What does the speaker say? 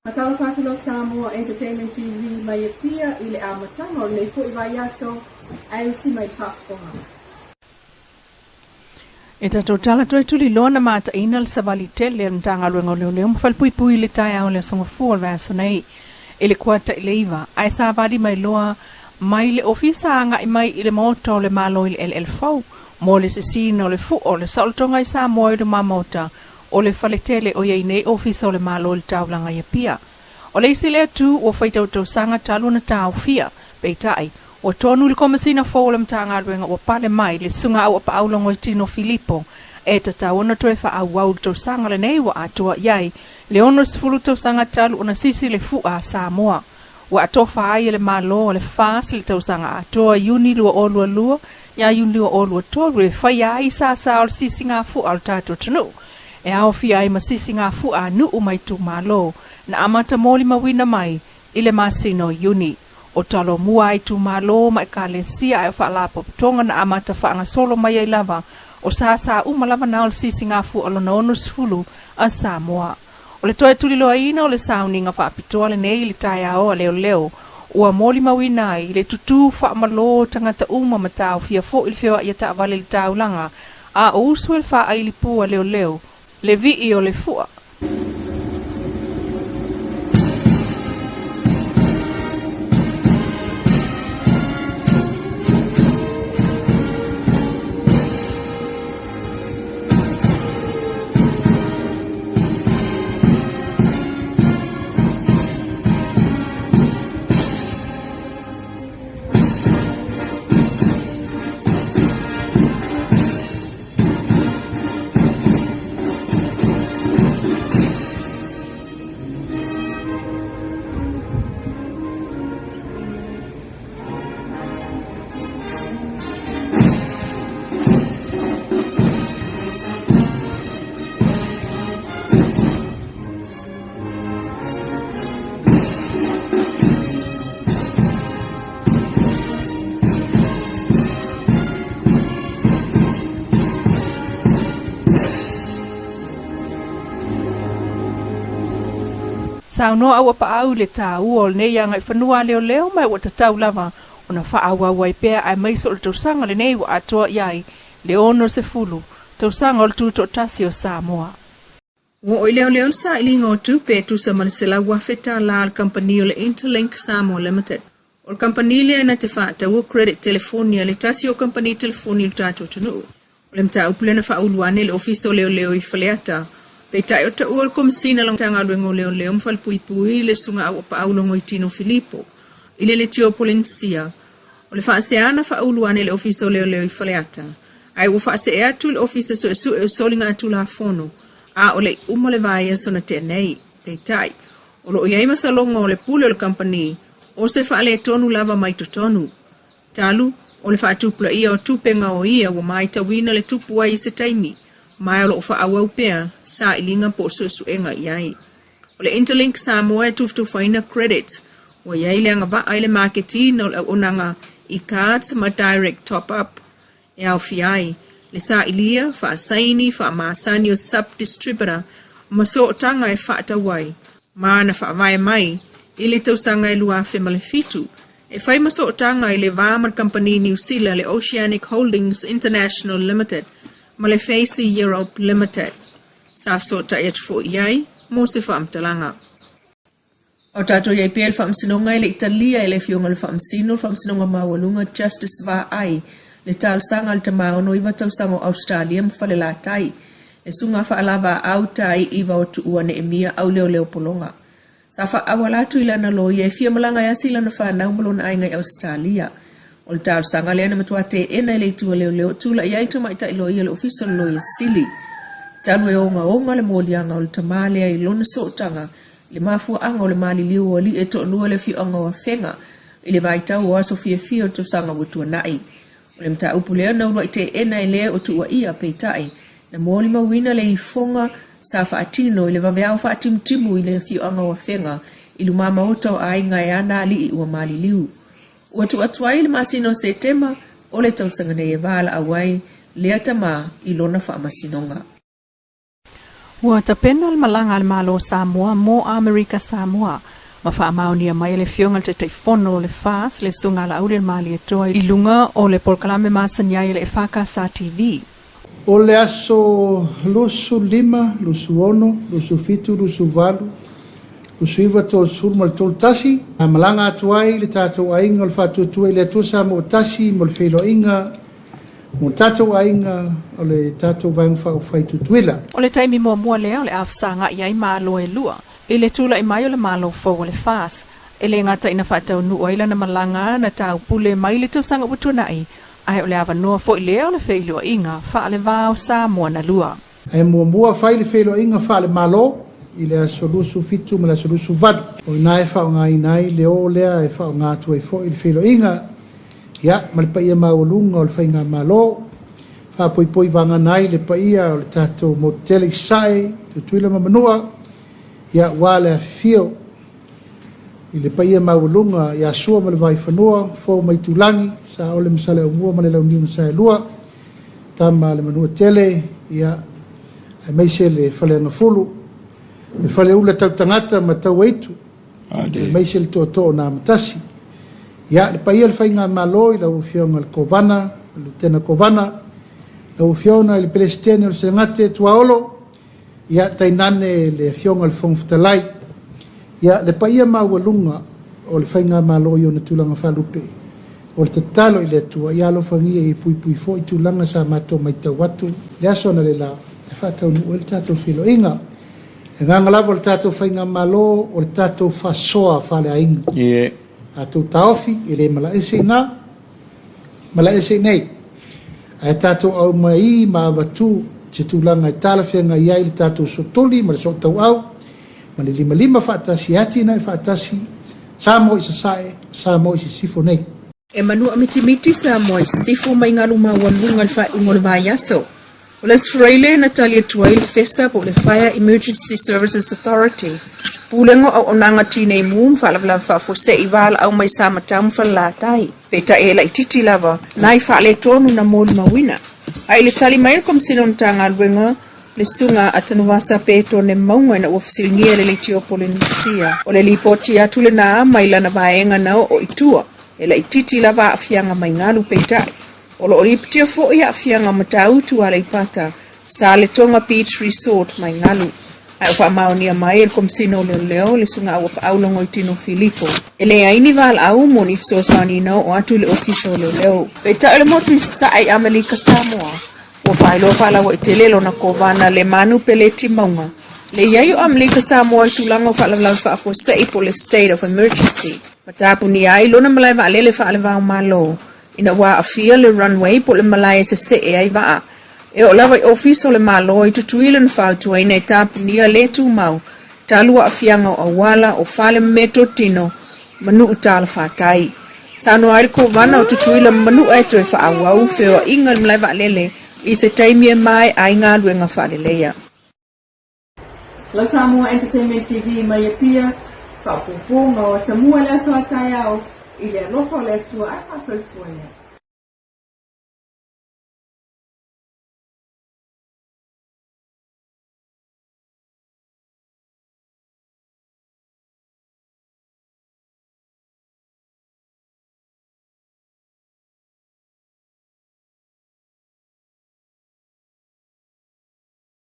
Faatalofa atu loa Samoa Entertainment TV mai Apia i le amataga o lenei foi vaiaso ae usi mai le faafofoga. E tatou tala toe tuliloa na mataina le savali tele a le Matagaluega o Leoleo ma Falepuipui i le taeao o le Aso Gafua o le vaiaso nei i le kuata i le 9 ae savali mai loa mai le ofisa agai mai i le Maota o le Malo i le eleele fou mo le sisiina o le fua o le saolotoga i Samoa i luma maota o le faletele o i ai nei Ofisa o le Malo i le taulaga i Apia. O le isi lea tu ua faitau tausaga talu ona taofia, peitai, ua tonu i le Komesina fou o le Matagaluega ua pale mai le Susuga Auapaau Logoitino Filipo e tatau ona toe faaauau i le tausaga lenei ua atoa i ai le 60 tausaga talu ona sisi le fua a Samoa. Ua atofa ai e le Malo o le FAS le tausaga atoa Iuni 2022 ia Iuni 2023 e faia ai sasa o le sisigafua o le tatou atunuu e aofia ai ma sisigafua a nuu ma itumalo na amata molimauina mai i le masina o Iuni. O Talomua a itumalo ma ekalesia ae o faalapotopotoga na amata faagasolo mai ai lava o sasa uma lava na o le sisigafua o lona 60 a Samoa. O le toe tuliloaina o le sauniga faapitoa lenei i le taeao a leoleo ua molimauina ai le tutū faamalō tagata uma ma taofia foi le feoai a taavale i le taulaga a o usu e le faaili pū a leoleo le vii o le fua. Saunoa Auapaau i le tāua o lenei agaifanua a leoleo ma ua tatau lava ona faaauau ai pea aemaise o le tausaga lenei ua atoa i ai le 60 tausaga o le tutoatasi o Samoa. Ua oo i leoleo le sailiga o tupe e tusa ma le $100,000 a le kamupani o le Interlink Samoa Limited. O le kamupani lea na te faataua credit telefoni a le tasi o kamupani telefoni o le tatou atunuu. O le mataupu lea na faaulu ane i le Ofisa o Leoleo i Faleata. Peitai o taua le Komesina o le Matagaluega o Leoleo ma Falepuipui le Susuga Auapaau Logoitino Filipo i le Leitio Polenisia. O le faasea na faaulu ane i le Ofisa o Leoleo i Faleata, ae ua faasee atu i le Ofisa Suesue o Soligatulafono a o le i uma le vaiaso na tea nei. Peitai, o lo o i ai masaloga o le pule o le kamupani o se faaletonu lava mai totonu. Talu o le faatupulaia o tupe gaoia ua matauina le tupu ai i se taimi, ma o lo o faaauau pea sailiga po o suesuega i ai. O le Interlink Samoa e tufatufaina credit ua i ai le agavaa i le maketiina o le auaunaga i cards ma direct top up e aofia ai le sailia, faasaini, faamasani o sub-distributor ma sootaga e faatau ai ma na faavae mai i le tausaga e 2007 e fai ma sootaga i le va ma le kamupani Niu Sila le Oceanic Holdings International Limited ma le Facey Europe Limited. Sa fesootai atu foi i ai mo se faamatalaga. O tatou i ai pea i le Faamasinoga e le i talia e le Afioga i le Faamasino le Faamasinoga Maualuga Justice Vaai le talosaga a le tama 69 tausaga o Ausetalia ma Falelatai, le Susuga Faalavaau Tai Iva o Tuua Neemia Auleoleo Pologa. Sa faaauala atu i lana loia e fia malaga e asi lana fanau ma lona aiga i Ausetalia. O le talosaga lea na matua teena e le Itu a Leoleo e tulai ai le tamaitai loia o le Ofisa o le Loia Sili. Talu e ogaoga le moliaga o le tama lea i lona sootaga i le mafuaaga o le maliliu o alii e toalua i le afioaga o Afega i le vaitau o aso fiafia o le tausaga ua tuanai. O le mataupu lea na uluai teena e le o tuuaia, peitai, na molimauina le ifoga sa faatino i le vaveao faatimutimu i le afioaga o Afega i lumamaota o aiga e ana alii ua maliliu. Ua tuu atu ai i le masina o Setema o le tausaga nei e valaau ai lea tama i lona faamasinoga. Ua tapena le malaga a le Malo o Samoa mo Amerika Samoa ma faamaonia mai e le Afioga i le Taitaifono o le FAS le Susuga a Laauli Malietoa i luga o le polokalame masani ai a le EFKS TV. O le aso 25, 26, 27, 28, 29, 30 ma le 31, na malaga atu ai le tatou aiga o le Faatuatua i le Atua Samoa Tasi mo le feiloaiga mo le tatou aiga o le tatou Vaega Faaupufai Tutuila. O le taimi muamua lea o le a fesagai ai Malo e lua i le tulai mai o le Malo fou o le FAS. E le gata ina faataunuu ai lana malaga na taupule mai le tausaga ua tuanai, ae o le avanoa foi lea o le feiloaiga faale-va o Samoa na lua. Ae muamua fai le feiloaiga faale-Malo i le aso 27 ma le aso 28. O i ina e faaaogaina ai le o lea e faaaoga atu ai foi le feiloaiga ia, ma le paia maualuga o le Faigamalo, faapoipoi vagana ai le paia o le tatou motu tele i Sasae, Tutuila ma Manua, ia, aua le afifio i le paia maualuga ia Sua ma le Vaifanua, Fofo ma Itulagi, Saole ma Saleaaumua ma le Launiu na Saelua, Tama a le Manuatele, ia, aemaise le Faleagafulu, le Faleula Tautagata ma Tauaitu, aemaise le Tootoo o Namatasi. Ia, le paia o le Faigamalo i lau Afioga i le Kovana, le Lutena Kovana, lau Afioga i le Peresetene o le Senate Tuaolo, ia, tainane le Afioga i le Fofoga Fetalai. Ia, le paia maualuga o le Faigamalo i ona tulaga faalupe, o le tatalo i le Atua, ia alofagia ia puipui foi tulaga sa matou matau atu le aso analeila e faataunuu ai le tatou feiloaiga. E agaga lava o le tatou Faigamalo o le tatou faasoa faaleaiga. Tatou taofi, e le malaese i ina, malaese i nei. Ae tatou aumaī ma avatu se tulaga e talafeagai ai le tatou sootuli ma le sootauau ma le limalima faatasi e atinae faatasi Samoa i Sasae, Samoa i Sisifo nei. E manua mitimiti Samoa i Sisifo mai galu maualuga i le faaiuga o le vaiaso. O le Aso Faraile na tali atu ai le FESA po o le Fire Emergency Services Authority, Pulega o Auaunaga Tinei Mu ma Faalavelave Faafuasei i valaau mai Samatau ma Falelatai. Peitai e laitiiti lava nai faaletonu na molimauina. A i le tali mai a le Komesina o Matagaluega, le Susuga a Tanuvasa Petone Mauga ina ua fesiligia e le Leitio Polenisia, o le lipoti atu lena mai lana vaega na oo i tua, e laitiiti lava aafiaga mai galu peitai. O lo o lipotia foi aafiaga o Matautu Aleipata, Saletoga Beach Resort mai galu. Ae ua faamaonia mai e le Komesina o Leoleo le Susuga Auapaau Logoitino Filipo, e leai ni valaau mo ni fesoasoani na oo atu i le Ofisa o Leoleo. Peitai o le motu i Sasae i Amelika Samoa, ua faailoa faalauaitele lona kovana le Manu Peleti Mauga, le i ai o Amelika Samoa i tulaga o faalavelave faafuasei po o le State of Emergency, ma tapunia ai lona malae vaalele faale-va-o-Malo ina ua aafia le runway po o le malae e sesee ai vaa. E oo lava i Ofisa o le Malo i Tutuila na fautuaina e tapunia le tumau talu aafiaga o auala, o fale ma meatotino ma nuu talafatai. Saunoa ai le Kovana o Tutuila ma Manua e toe faaauau feoaiga i le malae vaalele i se taimi e maea ai galuega faaleleia. Lau Samoa Entertainment TV mai Apia, faaopoopo ma o atamua i le aso a taeao i le alofa o le Atua ae faasoifua ia.